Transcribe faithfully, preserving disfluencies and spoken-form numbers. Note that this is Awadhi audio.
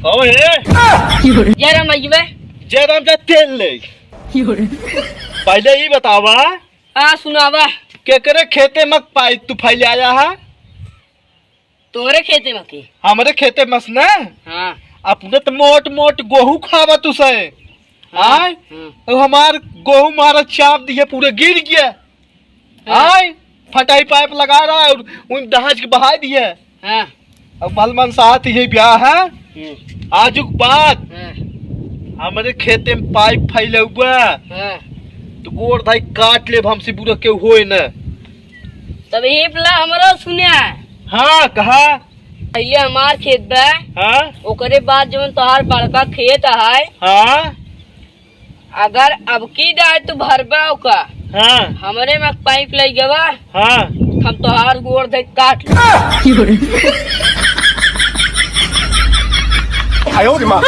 ओए। जय राम भैया। जय राम, जय तेल ले। पहले ई बतावा। हाँ, सुनावा। केकरे खेते में पाइप तू फैले आया है? तोरे खेते में के? हमरे खेते में से ना? हाँ। अपने तो मोट मोट गोहूँ खावा तू से। हाँ, आय? हाँ। अब हमार गोहूँ मारा चाप दिए, पूरे गिर गया। हाँ। आय? फटाई पाइप लगा रहा है और उन दहाज के बहा दिए। हाँ। अब भलमन साथ ये ब्याह है। हम्म। आजुक बात। हाँ। हमरे खेते में पाइप फैले हुआ। हाँ। तो गोड़ धाई काट लेब हमसे बुरा केहू होए न। तब ये पला हमरो सुने। हाँ, कहा? पहले हमार खेत बा। हाँ। ओकरे बाद जवन तोहार बड़का खेत है। हाँ। अगर अब की दाय तू भरबा ओका, हाँ। हमरे में पाइप लग गवा, हाँ। हम तोहार गोड़ धइ काट ले। आयो रे माँ।